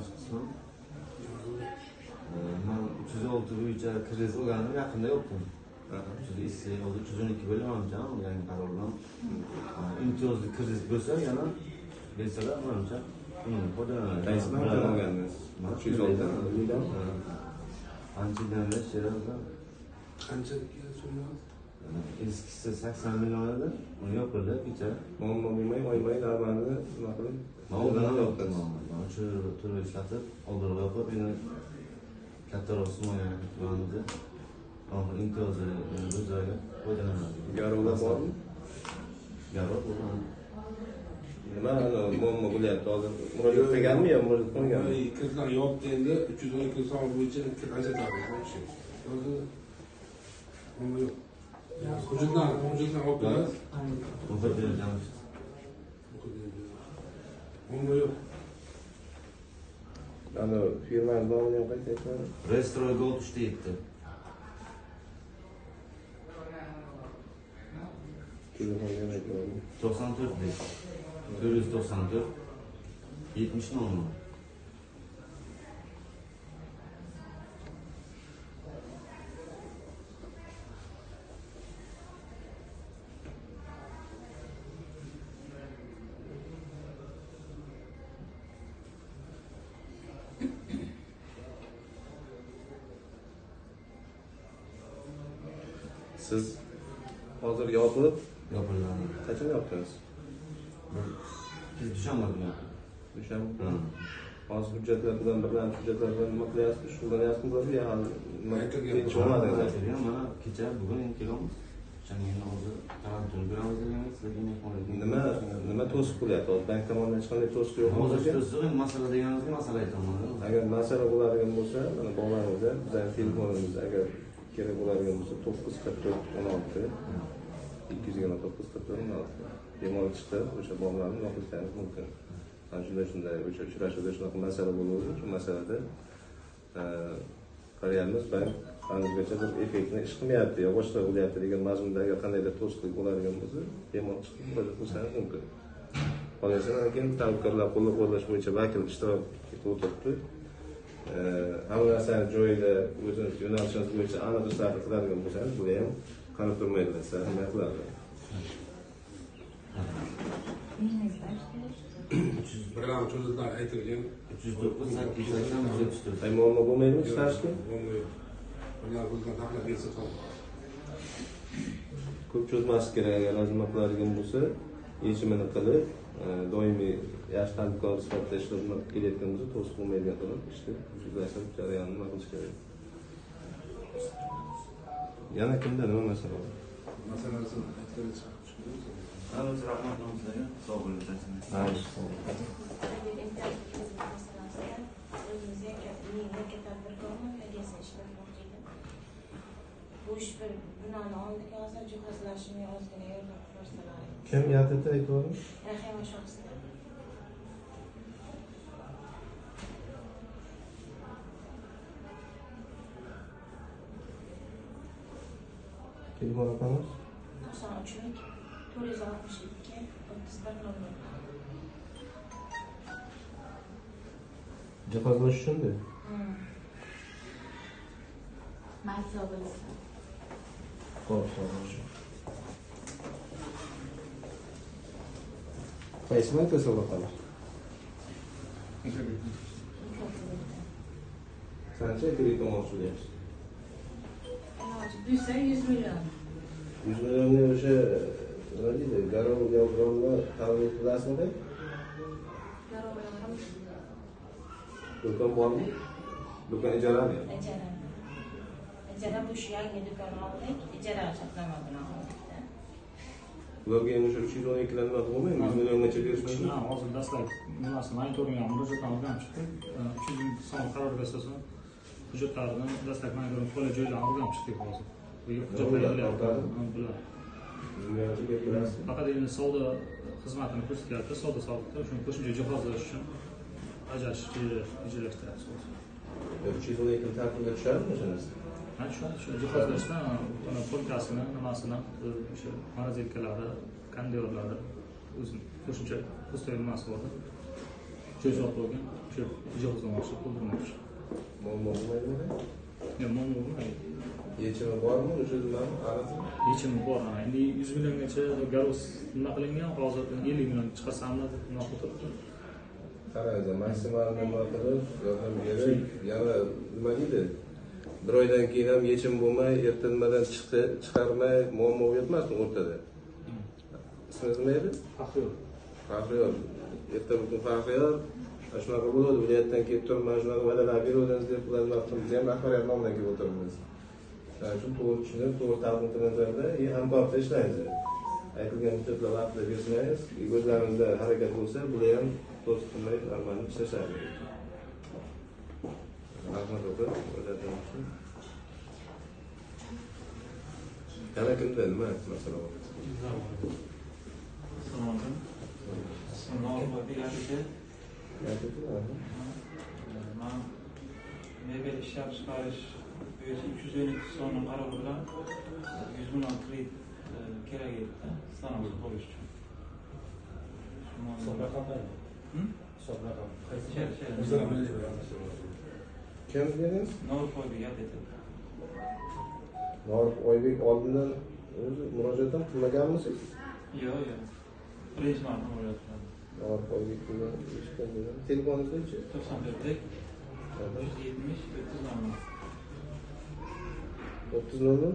Jamshid ismim. Man 306 bo'yicha kredit olganim yaqinda yopdim. 350 hozir 312 bo'ldi manimcha, yangi qaror bilan. Imtiyozli kredit bo'lsa yana bersalar manimcha undan foydalanadi. Qaysi bankdan olgandingiz? 306 dan. Anchadan beri Sherazda. Qancha so'm? Eskisi 80 million edi. Uni yopildi kecha. Muammo bo'lmay, oyma-oy navbatni nima qilib? Man olganam yopdim. Man shu to'lov ishlatib, oldinroq yopib, endi kattaroq summaga harakat qilamiz. Oxir imtiyozli bu joyga foydalanadi. Garovlar bormi? Garov bor. Nima muammo bo'lyapti hozir? Murojaat qilganmi yo murojaat qilmaganmi? Kreditlar yopdi endi 312 so'm bo'yicha kredit ajratamiz. Hozir muammo yo'q. Hujjatlar olib kelamiz. Muhiddin Jamshid. Muammo yo'q. Ana firmani nomini ham qayta aytmadi. Restroy Gold 3.7. Telefonni ham aytmadi. 94 5 494 70 00. Siz hozir yopilib, yopildi. Qachon yopdingiz? Biz dushanba kuni yopdik. Dushanba kuni. Hozir hujjatlar bilan birlamchi hujjatlar bilan nima qilyapsiz? Shug'ullanyapsizmi yo hali nima tinch olmadingiz? Mana kecha bugun endi kelamiz. O'shanga hozir karantin ko'ramiz deganmiz, sizlarga mehmonlarga. Nima to'siq bo'lyapti? Hozir bank tomonidan hech qanday to'siq yo'qmi? Hozir to'siq masala deganimizga masala aytaman. Agar masala bo'ladigan bo'lsa, mana bog'lanuvda bizning telefonimiz agar kerak bo'ladigan bo'lsa 944 16 229 44 16 bemalol chiqib o'sha bog'larni nima qilishingiz mumkin. Mana shunday o'sha uchrashuvda shunaqa masala bo'ldi, shu masalada qaraymiz, bank hanuzgacha bir effektni ish qilmayapti yo boshqa bo'lyapti degan mazmunda agar qandaydir to'siqlik bo'ladigan bo'lsa, bemalol chiqib murojaat qilsangiz mumkin. Qolaversa, keyin tadbirkorlar qo'llab-quvvatlash bo'yicha vakil ishtirok etib o'tiribdi. Hamma narsani joyida o'ziniz yo'nalishingiz bo'yicha aniq ishlarni qiladigan bo'lsangiz, bular ham qarab turmaydilar, sizlar himoya qiladi. Birlamchi hujjatlar aytilgan. 309 880 134. Ay, muammo bo'lmaydimi ishlashga? Muammo yo'q. Ular bizdan taxlab bersa tamom. Ko'p cho'zmaslik kerak, agar nima qiladigan bo'lsa, yechimini qilib, doimiy yaxshi tadbirkor sifatida ishlab kelayotgan bo'lsa, to'siq bo'lmaydigan qilib ishni tuzlashtirib jarayonni nima qilish kerak. Yana kimda nima masala bor? Masalasini aytgancha. Hammamiz rahmat sizlarga. Sog' bo'ling. Sog' bo'ling. Bo'sh bir binoni oldik, hozir jihozlashimga ozgina yordam bersalar. Kim yatadi aytib? Rahima Shohista. Telefon raqamimiz 93 462 31 00. Jihozlash uchun-da? Maysa bo'lsa. Xo'p, sog' Qaysi bankda savdo qilamiz? Qancha kredit olmoqchi bo'lyapsiz? Buyursa 100 million. 100 millionni o'sha nima deydi, garov yo birovni ta'min qilasizmi? Garov bilan. Do'kon bormi? Do'kon ijarami? Ijara. Ijara bu shu yangi do'kon oldik, ijara shartnoma bilan oldik. Ularga endi o'sha 312 lar nima qilmaymi? 100 milliongacha berish mumkin. Ha, hozir dastlab nimasi monitoringga murojaatdan o'rganib chiqdik. 300 ming so'm qarorga asosan hujjatlarni dastlab monitoring qo'lga joylarni o'rganib chiqdik hozir. Bu hujjatlar yig'ilyapti. Bular. Faqat endi savdo xizmatini ko'rsatyapti, savdo soatida shuni qo'shimcha jihozlash uchun ajratish rejalashtiryapmiz hozir. 312 tartibga tushadimi o'sha narsa? Ha, shu jihozlashdan uni polkasini, nimasini, o'sha morozelkalari, konveyorlari o'zini qo'shimcha postoy nimasi bor. Joy sotib olgan, o'sha jihozlamoqchi, qurdirmoqchi. Muammo bo'lmaydimi? Yo'q, muammo bo'lmaydi. Yechimi bormi o'sha nimani arizni? Yechimi bor. Endi 100 milliongacha garoz nima qilingan, hozir 50 million chiqarsammi deb nima qilib turibdi. Qaranglar, maksimal nima qilib yordam berib, yana nima deydi? Bir oydan keyin ham yechim bo'lmay, erta nimadan chiqdi, chiqarmay muammo yetmasin o'rtada. Ismingiz nima edi? Faxriyor. Faxriyor. Erta bugun Faxriyor shunaqa bo'ladi, viloyatdan kelib turib, mana shunaqa va'dalar beruvdingiz deb ular nima qilib, biz ham rahbariyat nomidan kelib o'tiribmiz. Shuning uchun to'g'ri tushunib, to'g'ri taqdim qilinsa, hamkorlikda ishlaymiz. Aytilgan muddatlar vaqtida bersangiz, o'zlaringizda harakat bo'lsa, bular ham to'siq qilmay normalni ishlashadi. Rahmat o'qib, murojaatlaringiz uchun. Yana kimda nima masala bor? Assalomu alaykum. Assalomu alaykum. Man mebel ishlab chiqarish bo'yicha 312 sonli qaror bilan 100 million kredit kerak edi, stanok qurish uchun. Hisob raqamlar. Hisob raqam. Qaysi? Kim dedingiz? Norif Oybek aytdi. Norif Oybek oldindan o'zi murojaat ham qilmaganmisiz? Yo'q, yo'q. Birinchi marta murojaat qildim. Norif Oybek degan eshitgan degan. Telefoningiz nechi? 94 370 30 00. 30 00?